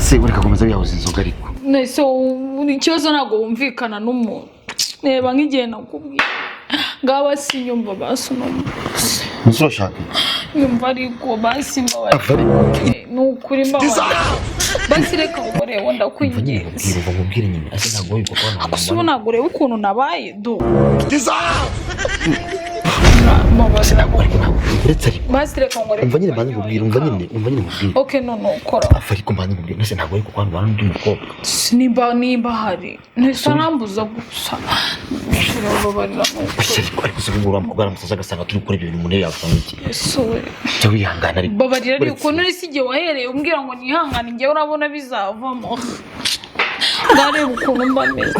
Ase ureka komeza wiyahuza inzoga ariko. Nese ikibazo ntabwo wumvikana n'umuntu. Reba nk'igihe nakubwiye ngaba sinyumva basi uno munsi. Ese urashaka iki? Nyumva ariko basi mbabarira. Ava ariko. Ni ukuri mbabarira. Basi reka nkore wenda Umva nyine ndakwinginze. nkubwire, umva nkubwire nyine. Ase ntabwo wibuka ko hano Gusa ubu ntabwo ureba ukuntu nabaye do. Ase ntabwo ariko ntabwo uretse ariko. Basi reka nkore. Umva nyine mbanze nkubwire, umva nyine, umva nyine nkubwire. Okay, none ukora. Ava ariko mbanze nkubwire. Ese ntabwo wibuka ko hano ubana n'undi mukobwa. Nimba hari. Ntese arambuza gusa. Mbabarira ni ukuri. Ese ariko se ubwo uriya mukobwa aramusaza agasanga turi gukora ibyo bintu umuntu yavuga iki? Ese we. Jya wihangana ariko. Babarira Uretse- ariko none si igihe wahereye umbwira ngo nihangane njyewe urabona bizavamo. Ndareba ukuntu mba meze.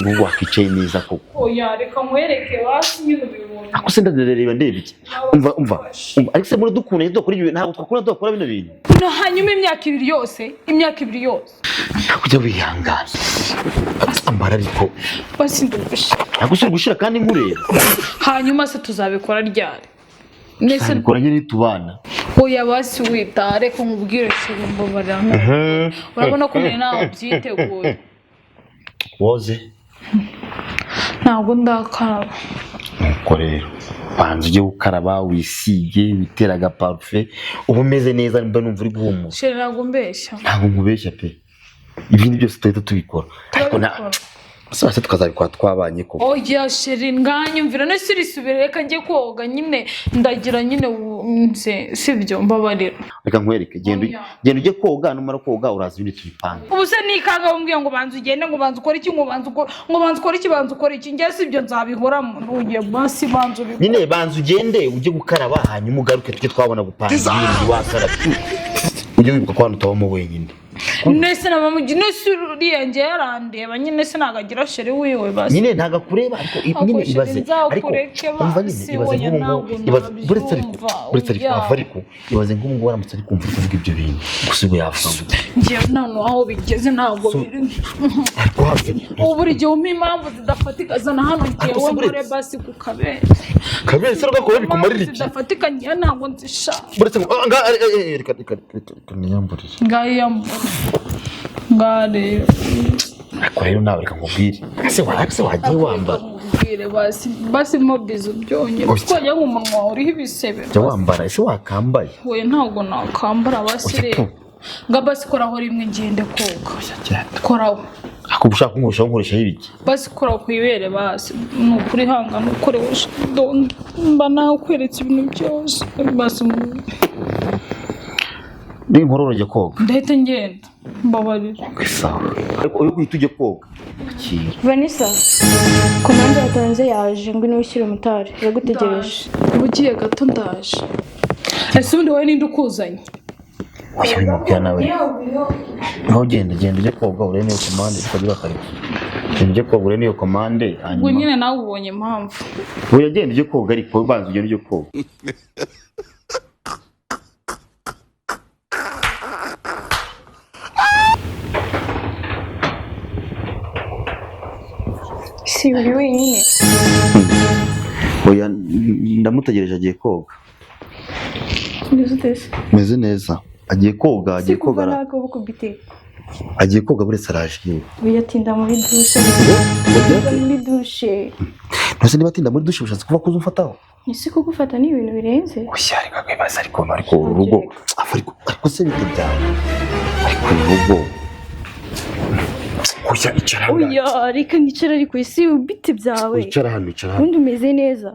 Ubu wakwicaye neza koko. Oya reka nkwereke basi nyine ubibona. Ako se ndareba ndeba iki? Umva umva. Umva ariko se muri dukunda dukora ibyo ntabwo twakora dukora bino bintu. No hanyuma imyaka ibiri yose, imyaka ibiri yose. Ntabwo ujya wihangana. Ambara ariko. Basi ndugusha. Ntabwo usubira gushira kandi nkureba. Hanyuma se tuzabikora ryari? Nese Tuzabikora nyine nitubana. oya basi wita reka nkubwire chéri mbabarira. Urabona ko nari nawe byiteguye. Woze. Ntabwo ndakaraba. Nuko rero banza ujye gukaraba wisige witere agaparufe uba umeze neza mba numva uri guhumura. Chéri ntabwo mbeshya. Ntabwo nkubeshya pe. Ibindi byose tuhita tubikora. Ariko na Turabikora. se tukazabikora twabanye koko. Oya chéri nganyumvira nese urisubire reka njye koga nyine ndagira nyine nze sibyo mbabarira. Reka nkwereke genda Oya. genda ujye koga numara koga uraza ibindi tubipanga. Ubu se nikanga umbwiye ngo banza ugende ngo banza ukore iki ngo banza ukore ngo banza ukore iki banza ukore iki njye sibyo nzabihoramo ntuye basi banza ubikore. Nyine banza ugende ujye gukaraba hanyuma ugaruke tujye twabona gupanga ibindi wakarabye. Ujye wibuka ko hano utabamo wenyine. Nese na mama nese uriya njye yarandeba nyine se ntabwo agira chéri wiwe basi. Nyine ntabwo akureba ariko nyine Ako ibaze chéri, nzakureke ariko umva nyine basi, ibaze oya, nk'ubu ngubu ntabwo ibaze buretse ariko nabyumva, buretse ariko oya. ava ariko ibaze nk'ubu ngubu aramutse ari kumva uri kuvuga ibyo bintu gusa ubwo yavuga ngo Njyewe nta aho bigeze ntabwo biri. Ariko hafi Ubu buri gihe umpa impamvu zidafatika zana hano Ariko njyewe se nkore buretse- basi ku kabere. Kabere se rwakora bikumarira Impamvu iki? zidafatika njyewe ntabwo nzishaka. Buretse ngo ah, nga reka reka reka reka niyamburire. Ngayambura. Ngareba. Ariko rero nawe reka nkubwire ese wa ese wagiye wambara. Nkubwire basi basi mo bizu byonyine. Oya. Kuko wagira ngo umunwa wawe uriho ibisebe. Jya wambara ese wakambaye. We ntabwo nakambara basi Oya, rero. tu. Nga basi koraho rimwe ngende koga. Cyane. Koraho. Ariko uba ushaka kunkoresha nkoreshaho ibiki? Basi kora ku ibere basi. Ni ukuri hangana ukoresha. Mba nakweretse ibintu byose. Basi Ninkorora ujya koga. ndahita ngenda. Mbabarira. Sawa. Ariko uri guhita ujya koga. Akira. Vanessa, komande yatanze yaje ngwino wishyure motari iragutegereje. Uba ugiye gato ndaje. Ese ubundi wowe ninde ukuzanye? Oya wimubwira nawe. Ngaho genda genda ujye koga urebe niyo komande tukajya bakareka. Genda ujye koga urebe niyo komande Ubwo hanyuma. nyine nawe ubonye impamvu. Oya genda ujye koga ariko banza ugende ujye koga. Si uri wenyine. Oya ndamutegereje agiye koga. Umeze ute se? Meze neza. Agiye koga agiye Si kuva koga n'akaboko bite? agiye koga buretse araje yewe. Oya muri dushe. Ngo Muri dushe. Ntose niba atinda muri dushe ushatse kuba kuza umfataho. Ese kugufata ni ibintu birenze? Oya reka kwibaza ariko ariko uru rugo ariko ariko se bite byawe? Ariko uru rugo. Oya icara hano. Oya reka nicara ariko ese bite byawe? Icara hano icara hano. Ubundi umeze neza.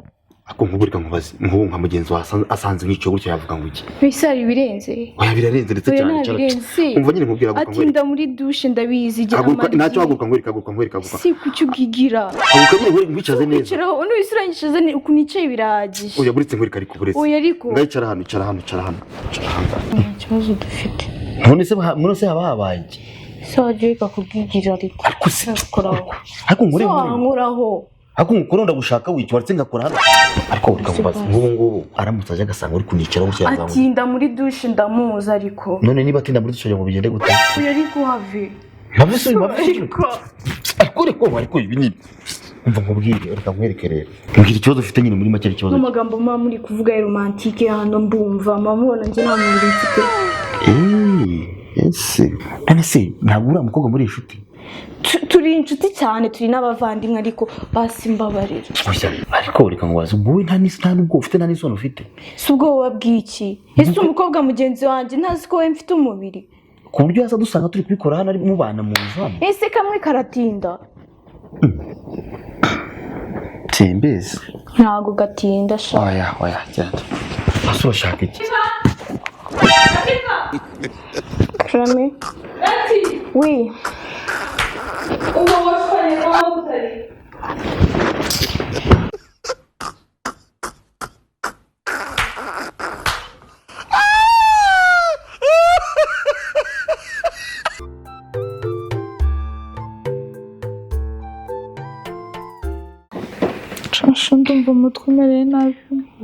Ako nk'ubu reka nkubaze nk'ubu nka mugenzi wawe asanze nk'icyo gutya yavuga ngo iki? Mbese hari ibirenze? Oya birarenze ndetse Oya cyane nta icara. birenze. Umva nyine nkubwira haguruka nkwereke. Atinda muri dushe ndabizi igira Haguruka amaryi. ntacyo haguruka nkwereke haguruka nkwereke haguruka. Si kuki ubwigira? Haguruka nyine nkwereke nkwicaze neza. Kwicaraho uno wese uranyicaza ukuntu nicaye birahagije. Oya buretse nkwereke ariko buretse. Oya ariko. Ngaho icara hano icara hano icara hano. Icara hano. Nta kibazo dufite. None se none se haba habaye iki? Se wajya ureka kubwigira ariko. Ariko se Koraho. ariko nkore Se nkore. wankoraho. Ariko nkukora ndagushaka wicyo waretse ngakora hano. Ariko reka nkubaze nk'ubu ngubu aramutse aje agasanga uri kunicara gutya yazamuka. Atinda muri dushe ndamuzi ariko. None niba atinda muri dushe ngo bigende gute? Oya ariko have. Mpamvu se mpamvu se. Ariko. Ariko reka ariko ibi ni umva nkubwire reka nkwereke rero. Mbwira ikibazo ufite nyine muri make ikibazo. N'amagambo muba muri kuvuga ya romantike hano mbumva mama mubona njye nta mubiri mfite. Ese none se ntabwo uriya mukobwa muri inshuti? Turi inshuti cyane, turi n'abavandimwe, ariko basi mbabarira. Oya, ariko reka ngo wowe nta n'isi, nta n'ubwo ufite, nta n'isoni ufite. Si ubwoba bw'iki? Ese umukobwa mugenzi wanjye ntazi ko we mfite umubiri? Ku buryo yaza dusanga turi kubikora hano, ari mubana mu nzu hano. Ese kamwe karatinda? Simbizi. Ntago gatinda sha. Oya, oya, genda. Ese urashaka iki? Rami. Oui. Ubwo washwanye nawe utari. Shasha, ndumva umutwe umereye nabi.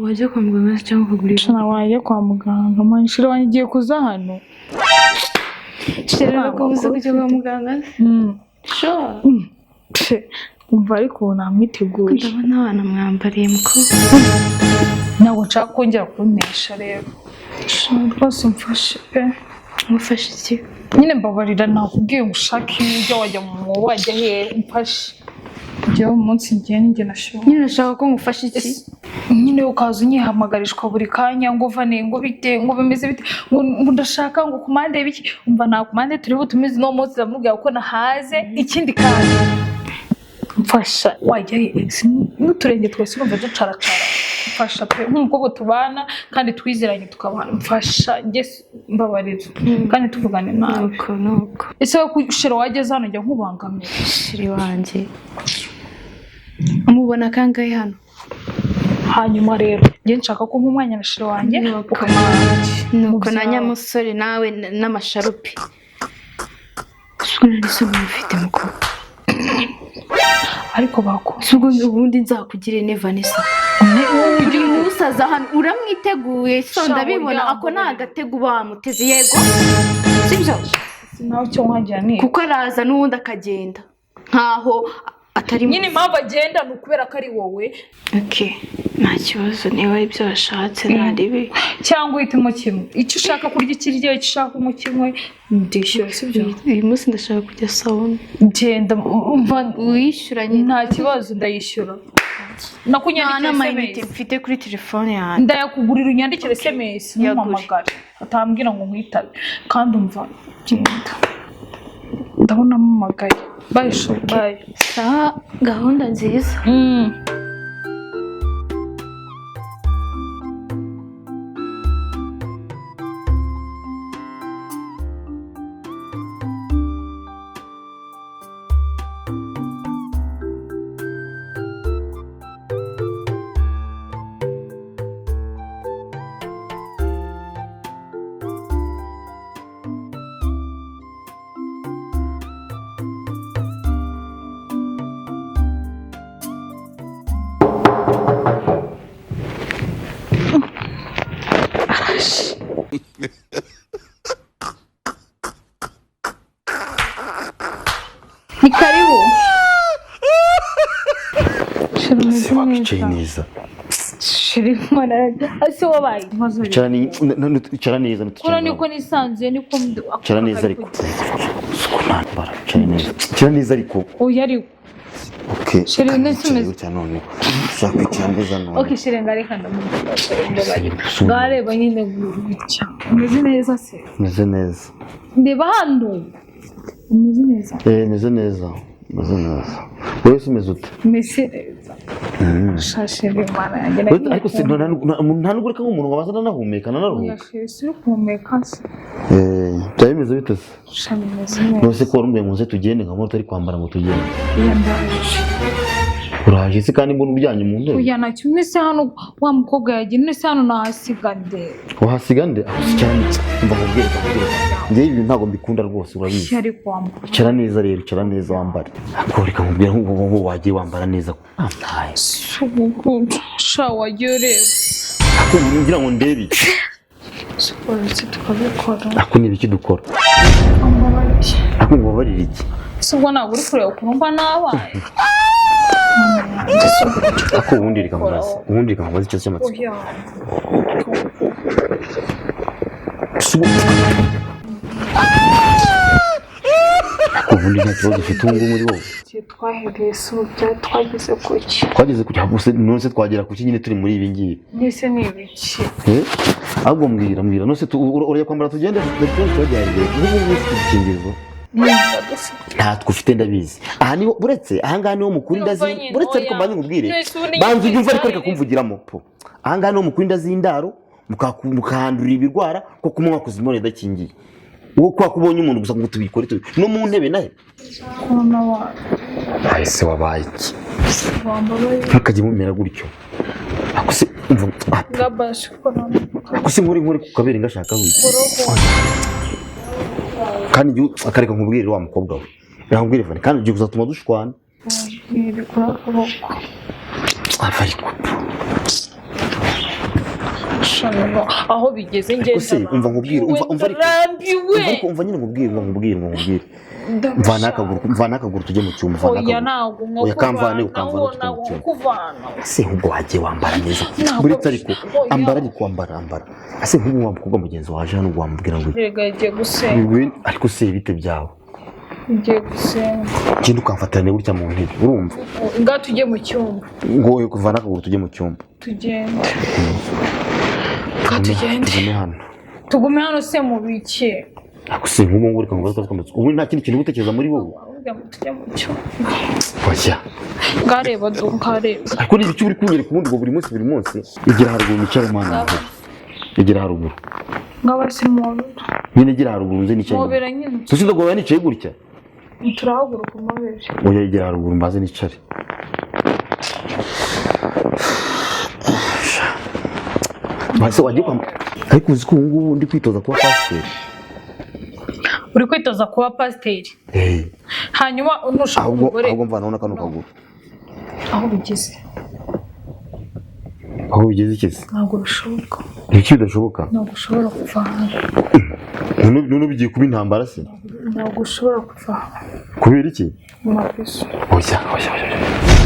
Wajya kwa muganga se cyangwa ukagura Shana, wajya kwa muganga manshira wanjye igiye kuza hano. Shira ko ubuze kujya kwa muganga se? Sure. Umva, ariko ubu namwiteguye. Ndabona abana mwambariye mukobwa. Ntabwo nshaka kongera kuntesha rero. Shana, rwose umfashe pe. Ngufashe iki? Nyine mbabarira, nakubwiye ngo ushake ibyo, wajya mu mwobo, wajya hehe, umfashe. Njyewe umunsi ngiye ninjye nashoboye. Nyine urashaka ko ngufasha iki? Nyine ukaza unyihamagarirwa buri kanya ngo vane, ngo bite, ngo bimeze bite, ngo ndashaka ngo kumande biki. Umva, nta kumande turi butumize uno munsi, ndamubwira ko nahaze. Ikindi kandi mfasha, wajya he? N'uturenge twese urumva ducaracara. Mfasha pe, nk'umukobwa tubana kandi twizeranye tukabana, mfasha njye mbabarira kandi tuvugane nabi. Nuko nuko. Ese wowe kushira wageze hano njya nkubangamira? Shiri wanjye umubona kangahe hano? Hanyuma rero njye nshaka ko umwanya na shira wanjye Nuko. ukamara. Nuko na Mu byawe. nyamusore nawe n'amasharupe. Ubwo nari isoni ufite mukobwa. Ariko bakora. Si ubwo ubundi nzakugire ne Vanessa. Uyu musaza hano uramwiteguye so Sha, ndabibona oya, ako ni mbabarira. agatego uba wamuteze, yego sibyo? Nawe icyo nkagira ni Kuko araza n'ubundi akagenda nkaho atari nyine impamvu agenda ni ukubera ko ari wowe. Okay, nta kibazo, niba ari ibyo washatse nta ribi. Cyangwa uhitemo kimwe, icyo ushaka kurya ikiryo, icyo ushaka kunywa kimwe, ndishyura, sibyo? Uyu munsi ndashaka kujya sauna. Genda, umva. Wishyura nyine. Nta kibazo, ndayishyura. Nta Nakunyandikira n'amayinite SMS. mfite kuri telefone yanjye. Ndayakugurira, unyandikire SMS. Yagure. Ntumpamagare atambwira ngo nkwitabe. Kandi umva, genda, ndabona ampamagaye. Bye shu, bye. Sawa, gahunda nziza. Ni karibu. Se wakicaye neza. Shira imana, ese wabaye inkozo? Icara neza. Kora niko nisanzuye niko Icara neza ariko. Suko nambara, icara neza. Icara neza ariko. Oya ariko. Okay. Sheri, nese umeze- Gutya none. Ushaka kwicara neza none. Okay shira, ngareka ndamubwira. Ngareba nyine gutya. Umeze neza se? Meze neza. Ndeba hano. Umeze neza? Eh, meze neza. Meze neza. Wowe se umeze ute? Meze neza. Shashe imana yanjye. Ariko se nta nubwo ureka nk'umuntu ngo abanze anahumeka Oya ananaruhuka. shira, suri guhumeka se? Eh, byaba bimeze bite se? Sha, bimeze neza. None se ko warumbuye ngo nze tugende nka utari kwambara ngo tugende. Oya, ndaje. Uraje se kandi mbona uryamye mu ntebe? Oya, ntacyo. Nese hano wa mukobwa yagiye, nese hano nahasiga nde? Wahasiga nde? Aho si cyane. Mva nkubwire, nkubwire. Njyewe ibi ntabwo mbikunda rwose, urabizi. Ariko wa mukobwa. Icara neza rero, icara neza wambare. Ariko reka nkubwire, nk'ubu ngubu wagiye wambara neza. Ntaye. Sha, wagiye ureba. Ariko ngira ngo ndebe iki? Siporo se tukabikora. Ako ni ibiki dukora? Mbabarire. Ako mubabarira iki? Se ubwo ntabwo uri kureba ukuntu mba nabaye? Ako ubundi reka nkubaze. Ubundi reka nkubaze ikibazo cy'amatsiko. Oya. Si ubu- Ubundi nta kibazo ufite ubu ngubu muri wowe. Igihe twahereye si ubu twageze ku ki? Twageze ku gusa none se twagera ku ki nyine turi muri ibi ngibi? Mbese ni ibiki? Eh? Ahubwo mbwira, mbwira none se urajya kwambara tugende? Ikibazo cyagihariye ubu ngubu ufite udukingirizo? Ntatwo ufite, ndabizi. Aha niho buretse, aha ngaha niho mukura inda Numva zi nyine, buretse, ariko oya. mbanze nkubwire. None se ubundi Banza ujye umva, ariko nyine reka kumvugiramo po. Aha ngaha niho mukura inda z'indaro, mukahandurira ibirwara kuko munywa mwakoze imibonano idakingiye. Wowe kwa kubonye umuntu gusa ngo tubikore tubi no mu ntebe nahe. Kubona wa Ese wabaye iki? Wambabaye. Ntukajye mumera gutyo. Ako se umva, ah, Ngabashe kubona. Ako se nkuri ku kabere ngashaka wiki. Uruhu. Kandi igihe akareka nkubwire wa mukobwa we. Nakubwire Vani, kandi ugiye kuzatuma dushwana. Iri kuri akaboko. Ava ariko. Shano, aho bigeze Ariko se ngenda. Umva nkubwire, umva ariko. Ndambiwe. Umva ariko, umva nyine nkubwire, umva nkubwire, umva nkubwire. Mvana akaguru, mvana akaguru tujye mu cyumba, mvana Oya. akaguru. Ntabwo Oya, kamvane, ukamvane tujye mu ntabwo cyumba. Kuvana. Ese ahubwo wagiye wambara neza? Ntabwo Buretse ariko oya. Ambara ariko, ambara, ambara. Ese nk'ubu wa mukobwa mugenzi waje hano wamubwira ngo Rega yagiye gusenga. Ariko se bite byawe? Ugiye gusenga. Genda ukamfatirane gutya mu ntebe, urumva? Ngaho tujye mu cyumba. Ngo kuvana akaguru tujye mu cyumba. Tugende. Ngaho tugende. Tugume hano. Tugume hano se mu biki? Ariko se nk'ubu ngubu reka ngubaze akabazo. Ubu nta kindi kintu uba utekereza muri wowe? Ahubwo ngo tujye mu cyumba. Oya. Ngareba do, ngareba. Ariko ni ibiki uri kunyereka ubundi ngo buri munsi, buri munsi? Igira haruguru nicare, mwana wanjye, igira haruguru. Ngaba se mobera. Nyine igira haruguru nze nicare. Mobera nyine. Tuzi ndagobera nicaye gutya. Turahaguruka umubere. Oya, igira haruguru mbaze nicare. Ese wagiye kwambara? Ariko uzi ko ubu ngubu ndi kwitoza kuba pasiteri? Uri kwitoza kuba pasiteri? Eh. Hanyuma nushaka Ahubwo umugore. Ahubwo mvanaho na kano kaguru. Aho bigeze. Aho bigeze ikizi? Ntabwo bishoboka. Ibiki bidashoboka? Ntabwo ushobora kuva hano. None bigiye kuba intambara se? Ntabwo ushobora kuva hano. Kubera iki? Mabiso. Oya, oya, oya, oya.